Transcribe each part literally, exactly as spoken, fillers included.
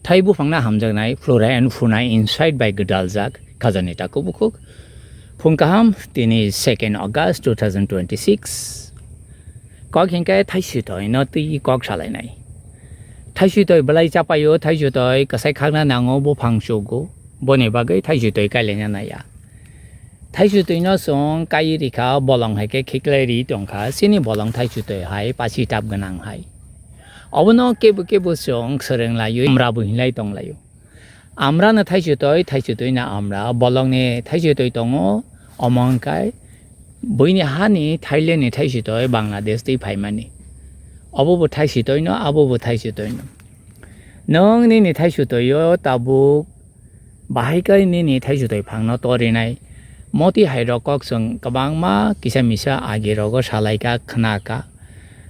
Thai buphangno hamjaknai Flora and Fauna Insight bai gwdaljak khajani takhuk bukhuk. Phung kaham, tini second August two thousand twenty-six. Kok hinkhe thaisitoi no twi kok salainai. Thaisitoi belai chapaio, thaisitoi kwsai khakna nango, buphang chugo, boni bagwi thaisitoi kailaina naiya. Thaisitoi no chwng kai rikha, bolong hai khe khiklai ri tongkha, chini bolong thaisitoi hai pasi tap gwnang hai. Obono kebo kebo chwng swrwng laiwi amra bo hinlai tong laio. Amra no thaisitoi, thaisitoi no amra, bolong ni thaisitoi tongo, omo wngkai buini hani Thailand ni thaisitoi Bangladesh twi phaimani. Obo bo thaisitoi no, abo bo thaisitoi no. Nwng nini thaisitoi o tabuk bahai kai nini thaisitoi phangno torinai. Moti hai rok kok chwng kwbangma kisa misa agi rogo salaika khnaka.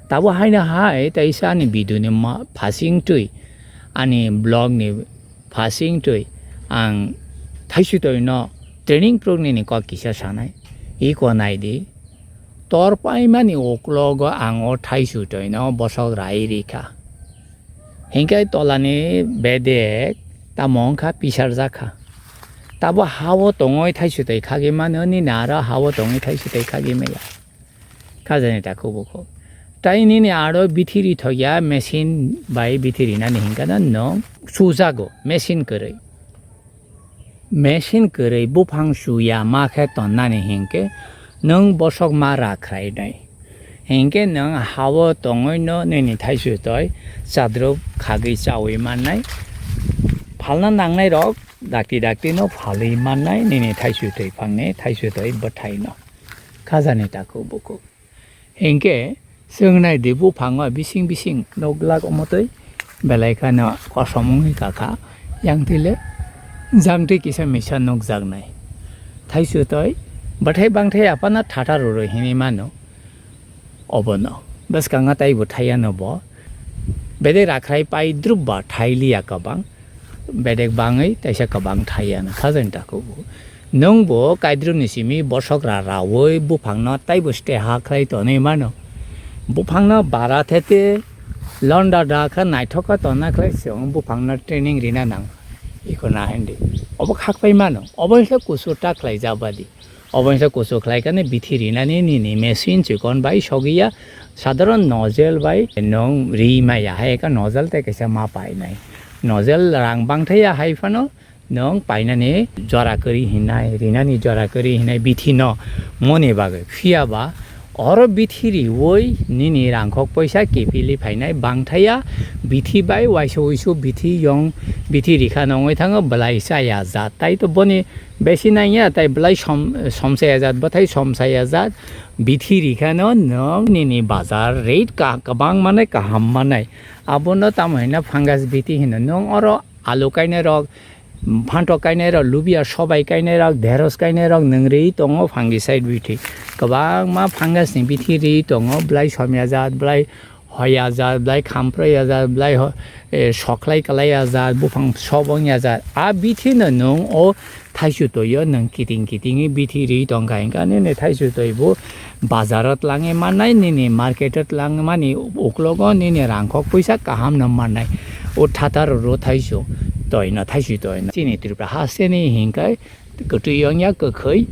Tabo haino hai teisa ani video ni ma-, phasing twi, ani blog ni phasing twi ang thaisitoi no training prok nini kok kisa sanai. Iko nai di. Tor paimani uklogo ang o thaisitoi no bosok rai rikha. Hinkhe tolani bedek tamo wngkha pisarjakha. Tabo ha-o tongwi thaisitoi khagwi mano, nini aro ha-o tongwi thaisitoi khagwi maya. Khajani takhuk bukhuk. Tai nini aro bithi ri thokya machine bai bithi rinani hinkhe no nwng sujago machine kwrwi. Machine kwrwi buphang chuya ma khe tonnani hinkhe nwng bosok ma rakhrainai. Hinkhe nwng ha-o tongwino nini thaisitoi chadrup khagwi chaui mannai. Phalna nangnai rok dakti dakti no phalwi mannai nini thaisitoi phangni thaisitoi bwthaino. Khajani takhuk bukhuk. Hinkhe chwng nai di, buphango bising bising nok glak omo twi belai kheno kosom wngwi kakha. Yang twi le jang twi kisa misa nukjaknai. Thaisitoi bwthai bangthai aphano thatar rwrwi hinwi mano. Obono bwskango taibo thaiya no bo. Bedek rakhrai pai drup ba thai liya kwbang. Bedek bangwi taisa kwbang thaiya no khajani takhuk bo. Nwng bo kaidrumni simi bosok ra raui buphangno taibo ste ha khlai tonwi mano. Buphangno bara thete londa da kha naithok kha tonna khlai se wng buphangno training rina nang. Iko na hindi. Obo khakpai mano. Obo se kusu ta khlai jabadi. Obo wngkha kuchuk khlai khe bithi rinani nini machine chikon bai sogwi ya. Sadharon nozzle bai nwng ri maya hai khe nozzle tei kaisa ma painai. Nozzle rang bangthai ya hai phano nwng painani jora kwrwi hinai, rinani jora kwrwi hinai bithi no moni bagwi. Phiya ba oro bithi riui nini rangkhok poisa kiphilwi phainai bangthai ya. Bithi bai waisa wuisu bithi yong bithi rikha nongwi thango belai chaya jat. Tai to boni besi nangya, tai belai som-, somsaya jat, bwthai somsaya jat. Bithi rikhano nwng nini bazar rate ka-, kwbang manai, kaham manai. Abono tamo hino fungus bithi hino. Nwng oro alu kainai rok, phantok kainai rok, lubia sobai kainai rok, dheros kainai rok, nwng ri tongo fungicide bithi. Kwbangma fungus ni bithi ri tongo, belai somya jat, belai hoya jat, belai khamproi ya jat, belai ho-, eh, sokhlai kalai ya jat, buphang sobong ya jat. A bithi no nwng o thaisu toyo nwng kiting kiting bithi ri tongkha, hinkha nini thaisu toi bo bazar o tlangwi mannai, nini market o tlangmani uklogo nini rangkhok puisa kaham no mannai. O thatar ro thaisu toi no, thaisu toi no. Chini Tripura haste ni hinkhe kwtwi yongya kwkhwi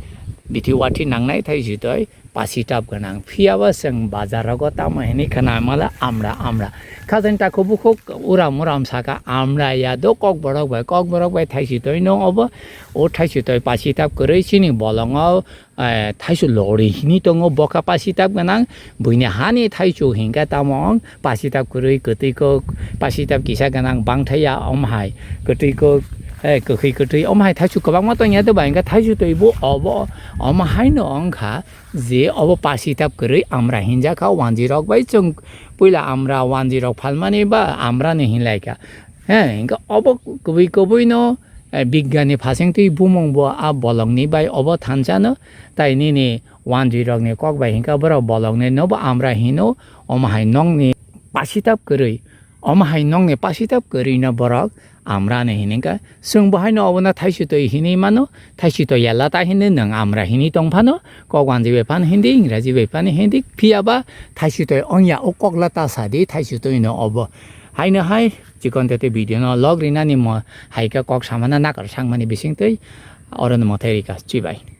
bithi wathi nangnai thaisu toi. Pasi tap gwnang. Phiya ba chwng bazar rogo tamo hini khna mala amra amra. Khajani takhuk bukhuk uram uram saka amra ya do kokborok bai, kokborok bai thaisi toi no obo. O thaisi toi pasi tap kwrwi chini bolongo, eh, thaisu lori hini tongo boka pasi tap gwnang. Buini hani thaisu hinkhe tamo wng pasi tap kwrwi kwtwi kok, pasi tap kisa gwnang bangthai ya om hai kwtwi kok, eh, kwkhwi kwtwi om hai thaisu kwbangma tongya do bai hinkhe thaisu toi bo obo om haino wngkha. Je obo pasi tap kwrwi amra hinjak kha, wanjwi rok bai chwng puila amra wanjwi rok phalmani ba amra ni hinlai kha. He, hinkhe obo kubui kubui no, eh, bigyani phasing twi bumung bo a bolong ni bai obo thansa no, tai nini wanjwi rok ni kok bai hinkhe borok bolong ni no bo amra hino, omo hai nong ni pasi tap kwrwi. Omo hai nokni pasi tap kwrwino borok amra ni hini kha. Chwng bo haino obono thaisi toi hinwi mano, thaisi toi ya lata hinwi nwng amra hinwi tong phano, kok wanjwi bai phano hindi, ingraji bai phano hindi, phiya ba thaisi toi ongya o kok lata sadi thaisi toi no obo. Haino hai chikon tete video no log rinani mo hai khe kok samana nakar sangmani bising twi oro no mothai rika chibai.